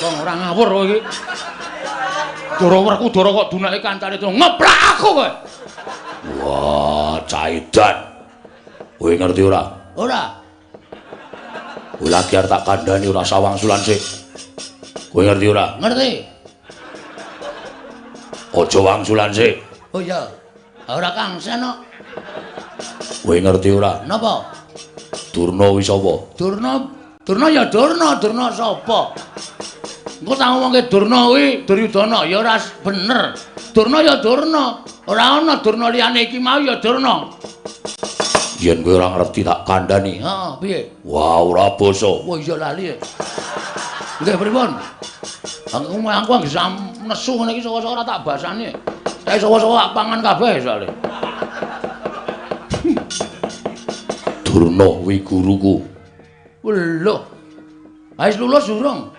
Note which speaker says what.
Speaker 1: Kok ora ngawur kowe iki. Ndara Werkudara kok dunake kancane Durna. Ngeplak aku kowe.
Speaker 2: Wah, caidan. Kowe ngerti ora?
Speaker 1: Ora.
Speaker 2: Kowe lagi arep tak kandhani ora sawangsulan sik. Kowe ngerti ora?
Speaker 1: Ngerti.
Speaker 2: Aja wangsulan sik.
Speaker 1: Oh iya. Ora kangsen kok.
Speaker 2: Kowe ngerti ora?
Speaker 1: Napa?
Speaker 2: Durna kuwi sapa?
Speaker 1: Durna, Durna ya Durna, Durna sapa? Engko tak ngomongke Durna kuwi Duryudana ya ora bener. Durna ya Durna, ora ana Durna liyane iki mau ya Durna.
Speaker 2: Yen kowe ora ngerti tak kandhani.
Speaker 1: Heeh, piye?
Speaker 2: Wah, ora basa.
Speaker 1: Wah iya lali. Nggih pripun? Aku aku anggere nesu ngene iki saka-saka ora tak basani. Tapi saka-saka tak pangan kabeh soalé.
Speaker 2: Durna kuwi guruku.
Speaker 1: Lho. Wis lulus urung?